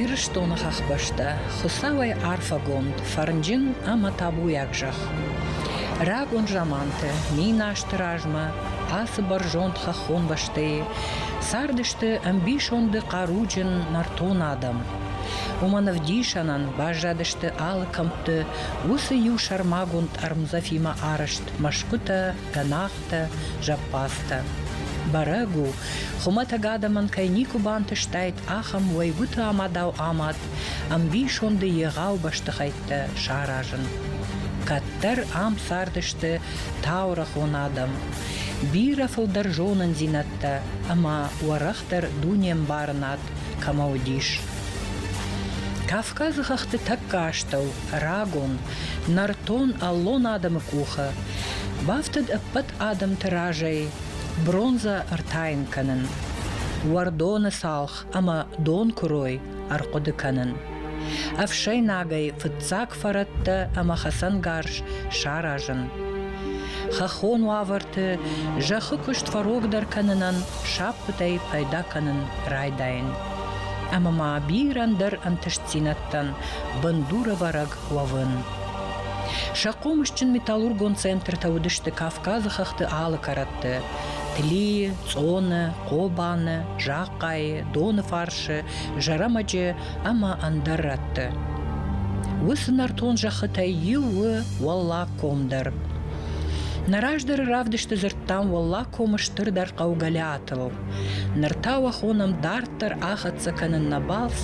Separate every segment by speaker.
Speaker 1: Ирыстоны хӕхбӕстӕ Хуыцауӕй арфӕгонд, фӕрнджын ӕмӕ табуйаг зӕхх. Рагон заманты, миназты размӕ, ацы бӕрзонд хӕххон бӕстӕйы цардысты ӕмбисонды хъаруджын нӕртон адӕм. Уымӕн ӕвдисӕнӕн баззадысты алы кӕмтты уыцы иу сӕрмагонд ӕрмдзӕфимӕ арӕзт мӕсгуытӕ, гӕнахтӕ, зӕппадзтӕ. Бӕрӕг у, хуымӕтӕг адӕмӕн кӕй никуы бантыстаид ахӕм уӕйгуыты амадау амад ӕмбисонды егъау бӕстыхӕйттӕ саразын. Кӕддӕр ам цардысты таурӕгъон адӕм, бирӕ фылдӕр зонындзинӕдтӕ ӕмӕ уӕрӕхдӕр дунембарынад кӕмӕ уыдис. Кавказы хӕхты тӕккӕ астӕу рагон, нӕртон аллон адӕмы къухы бафтыд ӕппӕт адӕмты разӕй бронзӕ ӕртайын кӕнын, уӕрдоны цалх ӕмӕ донкуырой ӕрхъуыды кӕнын, ӕфсӕйнагӕй фыццаг фӕрӕттӕ ӕмӕ хӕцӕнгарз саразын. Хӕххон уавӕрты зӕххы куыст фӕрогдӕр кӕнынӕн саппытӕй пайда кӕнын райдайын. Ӕмӕ ма бирӕ ӕндӕр ӕнтыстдзинӕдтӕн бындурӕвӕрӕг уӕвын. Сӕ хъомысджын металлургон центртӕ уыдысты Кавказы хӕхты алы кӕрӕтты – Тлийы, Цъоны, Хъобаны, Захъхъайы, Доныфарсы, Зӕрӕмӕджы ӕмӕ ӕндӕр рӕтты. Уыцы нӕртон зӕххытӕй иу у Уӕллагком дӕр. Нӕ раздӕры равдысты дзырдтам Уӕллагкомы стырдӕр хъӕу Гӕлиатыл. Ныр та уӕ хонӕм дарддӕр ахӕццӕ кӕнын нӕ балц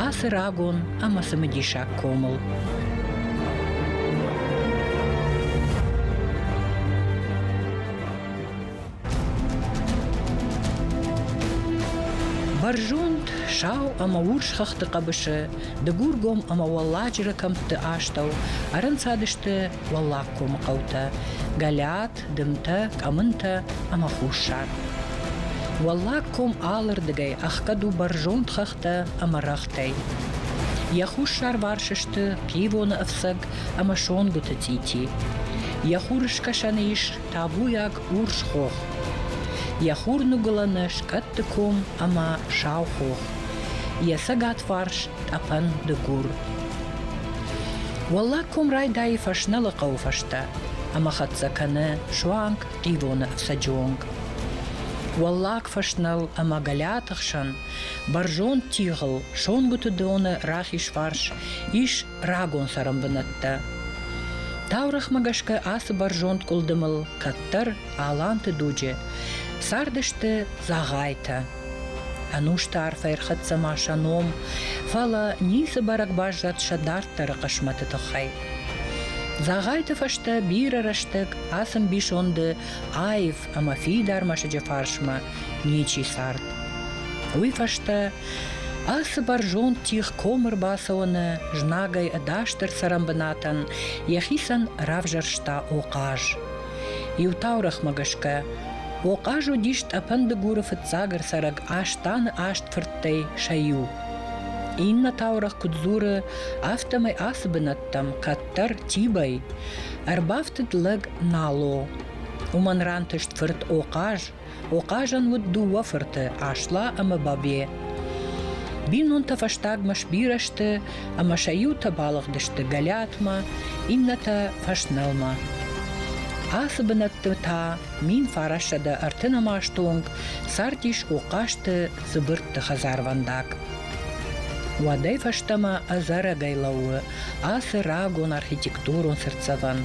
Speaker 1: ацы рагон ӕмӕ цымыдисаг комыл. Бӕрзонд, сау ӕмӕ урс хӕхты хъӕбысы Дыгургом ӕмӕ Уӕлладжыры кӕмтты астӕу ӕрӕнцадысты Уӕллагкомы хъӕутӕ Гӕлиат, Дымтӕ, Къӕмынтӕ ӕмӕ Хуссар. Уӕллаг ком алырдыгӕй ӕхгӕд у бӕрзонд хӕхтӕ ӕмӕ рӕгътӕй. Йӕ хуссарварс сты Хъивоны ӕфцӕг ӕмӕ Сонгуыты цъити. Йӕ хурыскӕсӕны ис табуйаг Урс хох. Йӕ хурныгуылӕны Скъӕтты ком ӕмӕ Сау хох. Йӕ цӕгатварс тъӕпӕн Дыгур. Уӕллаг ком райдайы Фӕснӕлы хъӕуы фӕстӕ ӕмӕ хӕццӕ кӕны суанг Хъивоны ӕфцӕджы онг. Уӕллаг Фӕснӕл ӕмӕ Гӕлиаты хсӕн бӕрзонд тигъыл Сонгуыты доны рахиз фарс ис рагон цӕрӕнбынӕттӕ. Таурӕгъмӕ гӕсгӕ ацы бӕрзонд къуылдымыл кӕддӕр Аланты дуджы цардысты Дзагъайтӕ. Ӕнусты арфӕй ӕрхӕццӕ ма сӕ ном, фӕлӕ ницы бӕрӕг баззад сӕ дарддӕры хъысмӕты тыххӕй. Дзагъайты фӕстӕ бирӕ рӕстӕг ацы ӕмбисонды аив ӕмӕ фидар мӕсыджы фарсмӕ ничи цард. Уый фӕстӕ ацы бӕрзонд тигъ комы рбацӕуӕны знагӕй ӕдасдӕр цӕрӕнбынатӕн йӕхицӕн равзӕрста Охъаз. Иу таурӕгъмӕ гӕсгӕ, Охъаз уыдис Тъӕпӕн Дыгуры фыццаг ӕрцӕрӕг Астаны аст фырттӕй сӕ иу. Иннӕ таурӕгъ куыд дзуры, афтӕмӕй ацы бынӕттӕм кӕддӕр Тибӕй ӕрбафтыд лӕг Нало. Уымӕн рантыст фырт Охъаз, Охъазӕн уыд дыууӕ фырты Асла ӕмӕ Бабе. Бинонтӕ фӕстагмӕ сбирӕ сты ӕмӕ сӕ иутӕ балыгъдысты Гӕлиатмӕ, иннӕтӕ Фӕснӕлмӕ. Ацы бынӕтты та 1930 азты онг цардис Охъазты Дзыбыртты хӕдзарвӕндаг. Уӕдӕй фӕстӕмӕ ӕдзӕрӕгӕй лӕууы ацы рагон архитектурон цыртдзӕвӕн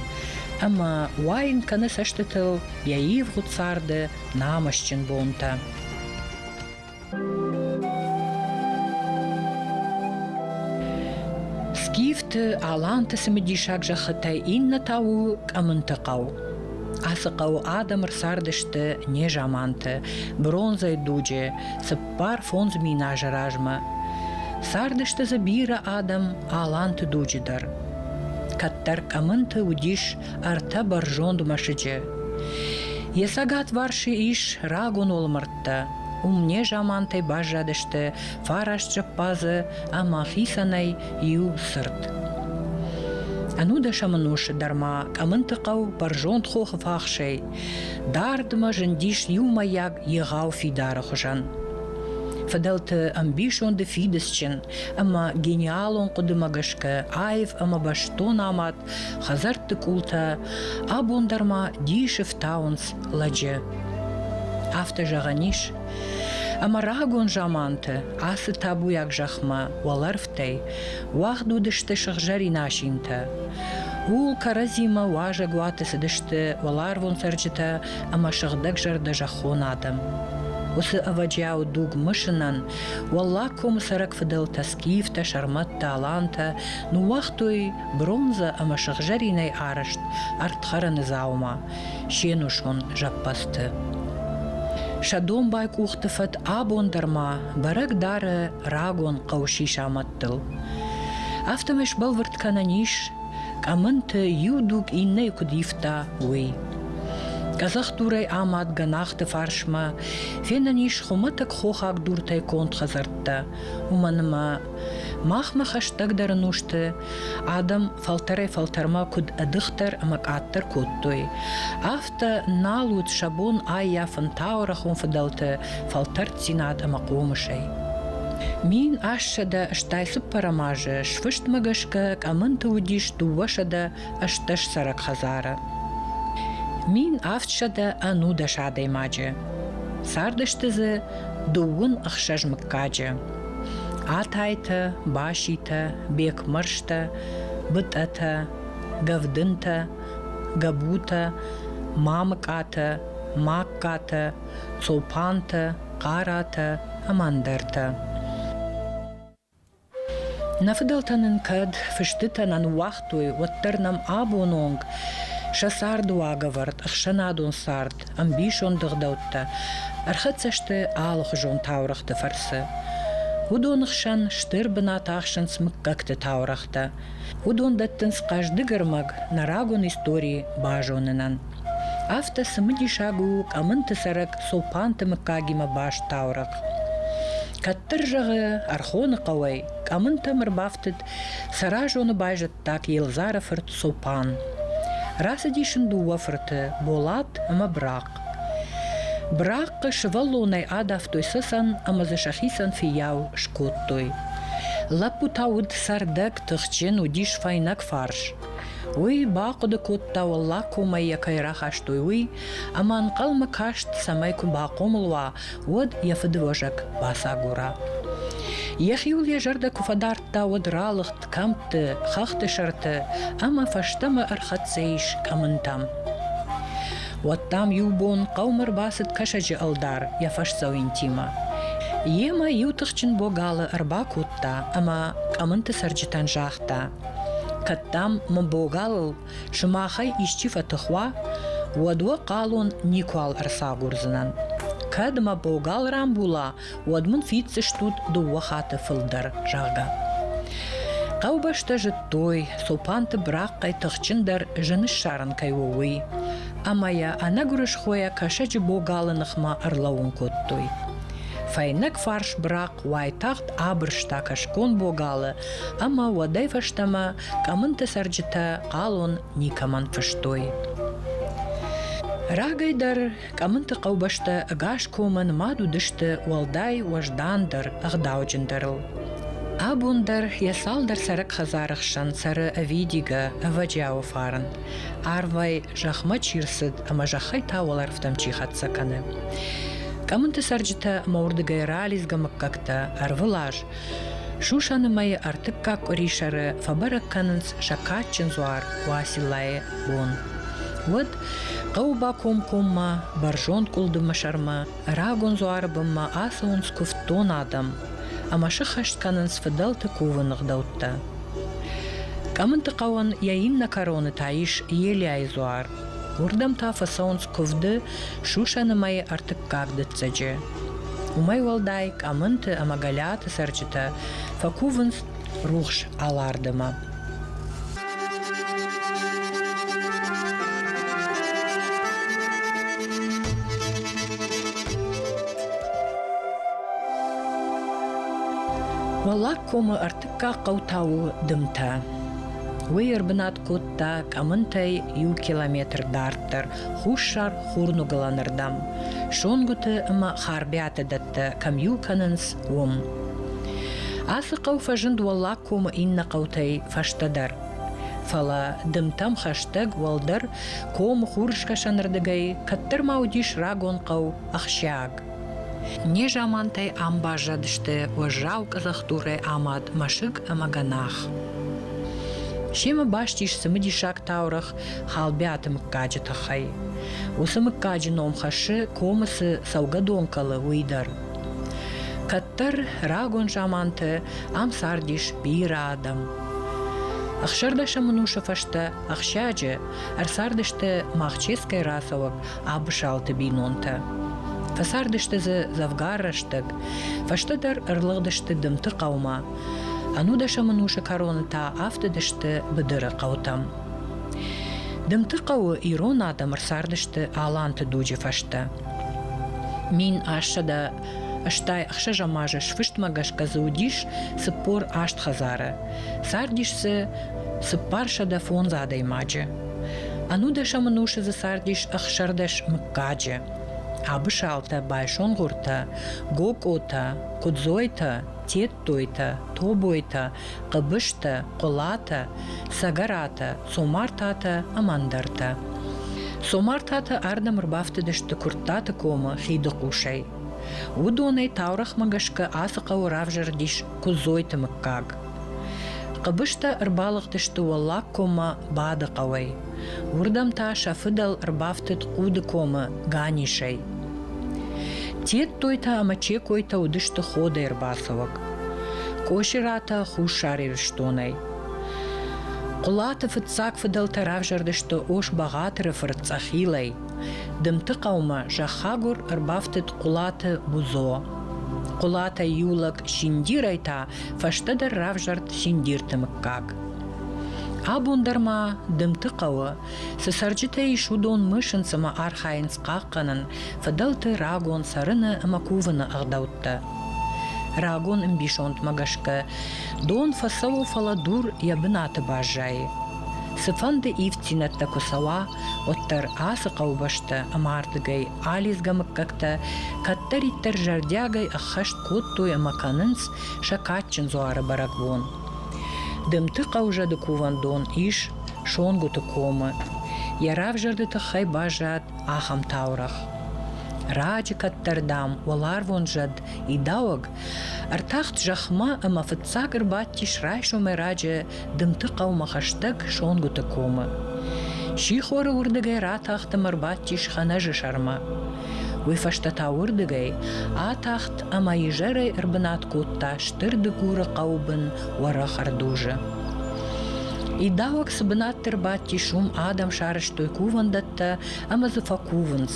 Speaker 1: ӕмӕ уайын кӕны цӕстытыл йӕ ивгъуыд царды намысджын бонтӕ. Скифты, аланты цымыдисаг зӕххытӕй иннӕ та у Къӕмынты хъӕу. Ацы хъӕуы адӕм ӕрцардысты незаманты, бронзӕйы дуджы, 45 000 азы размӕ. Цардысты дзы бирӕ адӕм аланты дуджы дӕр. Кӕддӕр Къӕмынты уыдис ӕртӕ бӕрзонд мӕсыджы. Йӕ цӕгатварсы ис рагон уӕлмӕрдтӕ, уым незамантӕй баззадысты фараст зӕппадзы ӕмӕ хицӕнӕй иу цырт. Ӕнудӕсӕм ӕнусы дӕр ма Къӕмынты хъӕу бӕрзонд хохы фахсӕй дардмӕ зындис иумӕйаг егъау фидары хуызӕн. Фыдӕлты ӕмбисонды фидыцджын ӕмӕ гениалон хъуыдымӕ гӕсгӕ аив ӕмӕ бӕстон амад хӕдзӕртты къултӕ абон дӕр ма дисы фтауынц лӕджы. Афтӕ зӕгъӕн ис, ӕмӕ рагон заманты ацы табуйаг зӕхмӕ уӕлӕрвтӕй уагъд уыдысты сыгъзӕрин асинтӕ. Ууыл кӕрӕдзимӕ уазӕгуаты цыдысты уӕларвон цӕрджытӕ ӕмӕ сыгъдӕгзӕрдӕ зӕххон адӕм. Уыцы ӕвӕджиауы дуг мысынӕн Уӕллагкомы цӕрӕг фыдӕлтӕ скифтӕ, сӕрмӕттӕ, алантӕ ныууагътой бронзӕ ӕмӕ сыгъзӕринӕй арӕзт ӕрдхӕрӕны дзаума се нусон зӕппӕдзты. Сӕ домбай къухты фӕд абон дӕр ма бӕрӕг дары рагон хъӕу сисамӕдтыл. Афтӕмӕй сбӕлвырд кӕнӕн ис, Къӕмынты иу дуг иннӕйы куыд ивта, уый. Къӕдзӕхдурӕй амад гӕнахты фарсмӕ фенӕн ис хуымӕтӕг хохаг дуртӕй конд хӕдзӕрттӕ, уымӕн ӕмӕ махмӕ хӕстӕгдӕр ӕнусты адӕм фӕлтӕрӕй-фӕлтӕрмӕ куыд ӕдыхдӕр ӕмӕ къаддӕр кодтой, афтӕ нал уыд сӕ бон аййафын таурӕгъон фыдӕлты фӕлтӕрддзинад ӕмӕ хъомысӕй. 1884 азы сфыстмӕ гӕсгӕ Къӕмынты уыдис 218 цӕрӕг хӕдзары. 1710 адӕймаджы. Цардысты дзы 26 мыггаджы. Атайтӕ, Баситӕ, Бекмӕрзтӕ, Бытъӕтӕ, Гӕвдынтӕ, Гӕбутӕ, Мамыкъатӕ, Магкатӕ, Цопантӕ, Хъаратӕ ӕмӕ ӕндӕртӕ. Нӕ фыдӕлтӕ нын кӕд фыстытӕ нӕ ныууагътой, уӕддӕр нӕм абоны онг сӕ царды уагӕвӕрд, ӕхсӕнадон цард, ӕмбисонды ӕгъдӕуттӕ ӕрхӕццӕ сты алыхуызон таурӕгъты фӕрцы. Уыдоны хсӕн стыр бынат ахсынц мыггӕгты таурӕгътӕ. Уыдон дӕттынц хъӕздыг ӕрмӕг нӕ рагон истори базонынӕн. Афтӕ цымыдисаг у Къӕмынты цӕрӕг Цопанты мыггагимӕ баст таурӕгъ. Кӕддӕр, зӕгъы, Ӕрхоны хъӕуӕй Къӕмынтӕм ӕрбафтыд Цӕразоны байзӕддаг Елдзары фырт Цопан. Рацыдис ын дыууӕ фырты, Болат ӕмӕ Брахъ. Брахъхъы сывӕллонӕй адавтой цӕцӕн ӕмӕ дзы сӕхицӕн фыййау скодтой. Лӕппу та уыд цӕрдӕг, тыхджын, уыдис фӕйнӕгфарс. Уый бахъуыды кодта, уӕллаг комӕй йӕ кӕй рахастой, уый, ӕмӕ ӕнхъӕлмӕ каст, цӕмӕй куы бахъомыл уа, уӕд йӕ фыдыуӕзӕг бацагура. Йӕхиуыл йӕ зӕрдӕ куы фӕдардта, уӕд ралыгъд кӕмтты, хӕхты сӕрты ӕмӕ фӕстӕмӕ ӕрхӕццӕ ис Къӕмынтӕм. Уӕд, дам, иу бон хъӕумӕ рбацыд кӕсӕджы ӕлдар йӕ фӕсдзӕуинтимӕ. Йемӕ иу тыхджын богалы ӕрбакодта ӕмӕ Къӕмынты цӕрджытӕн загъта: Кӕд, дам, мын богалыл сымахӕй исчи фӕтых уа, уӕд уӕ хъалон никуал ӕрцагурдзынӕн. Кӕд мӕ богал рамбула, уӕд мын фиддзыстут дыууӕ хатты фылдӕр, зӕгъгӕ. Хъӕубӕстӕ зыдтой, Цопанты Брахъхъӕй тыхджындӕр зын ссарын кӕй у, уый, ӕмӕ йӕ ӕнӕгуырысхойӕ кӕсӕджы богалы ныхмӕ ӕрлӕууын кодтой. Фӕйнӕгфарс Брахъ уайтагъд абырста кӕсгон богалы ӕмӕ уӕдӕй фӕстӕмӕ Къӕмынты цӕрджытӕ хъалон никӕмӕн фыстой. Рагӕй дӕр Къӕмынты хъӕубӕстӕ ӕгас комы нымад уыдысты уӕлдай уӕздандӕр, ӕгъдауджындӕрыл. Абон дӕр йӕ цалдӕр цӕрӕг хӕдзары хсӕн цӕры ӕвидигӕ, ӕвӕджиауы фарн, арвӕй зӕхмӕ чи рцыд ӕмӕ зӕххӕй та уӕлӕрвтӕм чи хӕццӕ кӕны. Къӕмынты цӕрджытӕ ӕмӕ уырдыгӕй ралидзгӕ мыггӕгтӕ ӕрвылаз Сусӕны мӕйы ӕртыккаг къуырисӕры фӕбӕрӕг кӕнынц сӕ кадджын дзуар Уациллайы бон. Уӕд хъӕуы бакомкоммӕ, бӕрзонд къуылдымы сӕрмӕ, рагон дзуары бынмӕ ацӕуынц куывддон адӕм ӕмӕ сыххӕст кӕнынц фыдӕлты кувыны гъдӕуттӕ. Къӕмынты хъӕуӕн йӕ иннӕ кӕроны та ис Елиайы дзуар. Уырдӕм та фӕцӕуынц куывды сусӕны мӕйы ӕртыккаг дыццӕджы. Уымӕй уӕлдай Къӕмынты ӕмӕ Гӕлиаты цӕрджытӕ фӕкувынц рухс Алардымӕ. Уӕллагкомы ӕртыккаг хъӕу та у Дымтӕ. Уый ӕрбынат кодта Къӕмынтӕй иу километр дарддӕр Хуссар Хурныгуылӕнырдӕм, Сонгуыты ӕмӕ Харбиаты дӕттӕ кӕм иу кӕнынц, уым. Ацы хъӕу фӕзынд Уӕллаг комы иннӕ хъӕутӕй фӕстӕдӕр. Фӕлӕ дымтӕм хӕстӕг уӕлдӕр комы хурыскӕсӕнырдыгӕй кӕддӕр ма уыдис рагон хъӕу Ӕхсиаг. Незамантӕй ам баззадысты уӕззау къӕдзӕхдурӕй амад мӕсыг ӕмӕ гӕнах. Семӕ баст ис цымыдисаг таурӕгъ Халбиаты мыггаджы тыххӕй. Уыцы мыггаджы ном хӕссы комы цы цӕугӕдон кӕлы, уый дӕр. Кӕддӕр рагон заманты ам цардис бирӕ адӕм. Ӕхсӕрдӕсӕм ӕнусы фӕстӕ Ӕхсиаджы ӕрцардысты Махческӕй рацӕуӕг Абысалты бинонтӕ. Фӕцардысты дзы дзӕвгар рӕстӕг, фӕстӕдӕр ӕрлыгъдысты Дымты хъӕумӕ. Ӕнудӕсӕм ӕнусы кӕроны та афтыдысты быдыры хъӕутӕм. Дымты хъӕуы ирон адӕм ӕрцардысты аланты дуджы фӕстӕ. 1886 азы сфыстмӕ гӕсгӕ дзы уыдис 48 хӕдзары. Цардис дзы 405 адӕймаджы. Ӕнудӕсӕм ӕнусы дзы цардис 16 мыггаджы. Абысалтӕ, Байсонгъуртӕ, Гокъотӕ, Куыдзойтӕ, Тедтойтӕ, Тобойтӕ, Хъыбызтӕ, Хъуылатӕ, Цӕгӕратӕ, Цомартатӕ ӕмӕ ӕндӕртӕ. Цомартатӕ ардӕм ӕрбафтыдысты Куырттаты комы Хидыхъусӕй. Уыдонӕй таурӕгъмӕ гӕсгӕ ацы хъӕуы равзӕрдис Куыдзойты мыггаг. Хъыбызтӕ ӕрбалыгъдысты Уӕллаг коммӕ Бады хъӕуӕй. Уырдӕм та сӕ фыдӕл ӕрбафтыд Хъуды комы Ганисӕй. Тедтойтӕ ӕмӕ Чекойтӕ уыдысты Ходӕй ӕрбацӕуӕг. Къосиратӕ Хуссар Ирыстонӕй. Хъуылаты фыццаг фыдӕлтӕ равзӕрдысты Ос-Бӕгъатыры фырт Цъӕхилӕй. Дымты хъӕумӕ зӕххагур ӕрбафтыд Хъуылаты Бузо. Хъуылатӕй иу лӕг Синдирӕй та фӕстӕдӕр равзӕрд Синдирты мыггаг. Абон дӕр ма Дымты хъӕуы цы цӕрджытӕ ис, уыдон мысынц ӕмӕ архайынц хъахъхъӕнын фыдӕлты рагон цӕрыны ӕмӕ кувыны ӕгъдӕуттӕ. Рагон ӕмбисондмӕ гӕсгӕ дон фӕцӕуы, фӕлӕ дур йӕ бынаты баззайы. Цыфӕнды ивддзинӕдтӕ куы цӕуа, уӕддӕр ацы хъӕубӕстӕ ӕмӕ ардыгӕй алидзгӕ мыггӕгтӕ кӕддӕриддӕр зӕрдиагӕй ӕххӕст кодтой ӕмӕ кӕнынц сӕ кадджын дзуары бӕрӕгбон. Дымты хъӕузӕды кувӕндон ис Сонгуыты комы. Йӕ равзӕрды тыххӕй баззад ахӕм таурӕгъ. Раджы кӕддӕр, дам, уӕларвон зӕд Идауӕг ӕртахт зӕхмӕ ӕмӕ фыццаг ӕрбадтис райсомӕй раджы Дымты хъӕумӕ хӕстӕг Сонгуыты комы. Сихоры уырдыгӕй ратахт ӕмӕ ӕрбадтис Хӕнӕзы сӕрмӕ. Уый фӕстӕ та уырдыгӕй атахт ӕмӕ изӕрӕй ӕрбынат кодта Стыр Дыгуры хъӕуы бын уӕрӕх ӕрдузы. Идауӕг цы бынӕтты ӕрбадтис, уым адӕм сарӕзтой кувӕндӕттӕ ӕмӕ дзы фӕкувынц,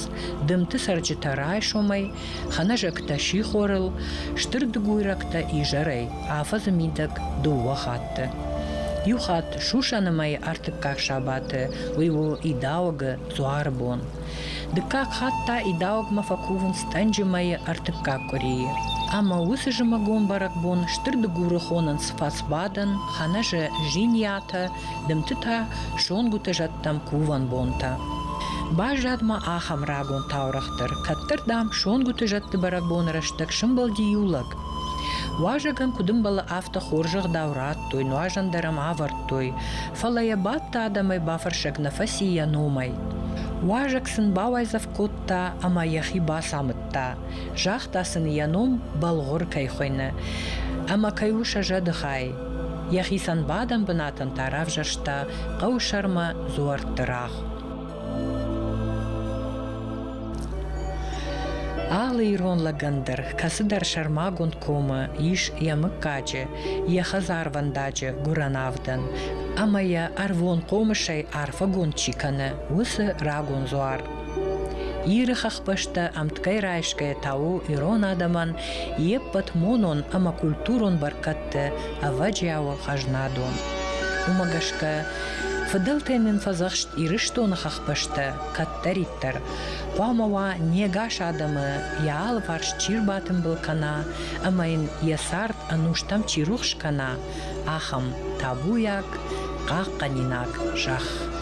Speaker 1: дымты цӕрджытӕ райсомӕй, хӕнӕзӕгтӕ сихорыл, стыр дыгуйрӕгтӕ изӕрӕй, афӕдзы мидӕг дыууӕ хатты. Иу хатт сусӕны мӕйы ӕртыккаг сабаты, уый у Идауӕгы дзуары бон. Дыккаг хатт та Идауӕгмӕ фӕкувынц тъӕнджы мӕйы ӕртыккаг къуырийы. Ӕмӕ уыцы зымӕгон бӕрӕгбон Стыр Дыгуры хонынц Фӕсбадӕн, Хӕнӕзы Зинйатӕ, дымты та Сонгуыты зӕдтӕм кувӕн бонтӕ. Баззад ма ахӕм рагон таурӕгъ дӕр, кӕддӕр, дам, Сонгуыты зӕдты бӕрӕгбоны рӕстӕг сымбӕлди иу лӕг. Уазӕгӕн куыд ӕмбӕлы, афтӕ хорз ӕгъдау радтой, нуазӕн дӕр ӕм авӕрдтой, фӕлӕ йӕ бадты адӕмӕй бафӕрсӕг нӕ фӕци йӕ номӕй. Уазӕг сын бауайдзӕф кодта ӕмӕ йӕхи бацамыдта, загъта сын йӕ ном Бӕлгъуыр кӕй хуыйны ӕмӕ кӕй у сӕ зӕды хай. Йӕхицӕн бадӕн бынатӕн та равзӕрста хъӕуы сӕрмӕ дзуӕртты рагъ. Алы ирон лӕгӕн дӕр кӕцыдӕр сӕрмагонд комы ис йӕ мыггаджы, йӕ хӕдзарвӕндаджы гуырӕн авдӕн ӕмӕ йӕ ӕрвон хъомысӕй арфӕгонд чи кӕны, уыцы рагон дзуар. Иры хӕхбӕстӕ ӕмткӕй райсгӕйӕ та у ирон адӕмӕн йе ппӕт монон ӕмӕ культурон бӕркӕдты ӕвӕджиауы хӕзнадон. Уымӕ гӕсгӕ фыдӕлтӕй нын фӕдзӕхст Ирыстоны хӕхбӕстӕ кӕддӕриддӕр хъуамӕ уа не гас адӕмы йӕ алыварс чи рбатымбыл кӕна ӕмӕ йын йӕ цард ӕнустӕм чи рухс кӕна, ахӕм табуйаг. хъахъхъӕнинаг зӕхх.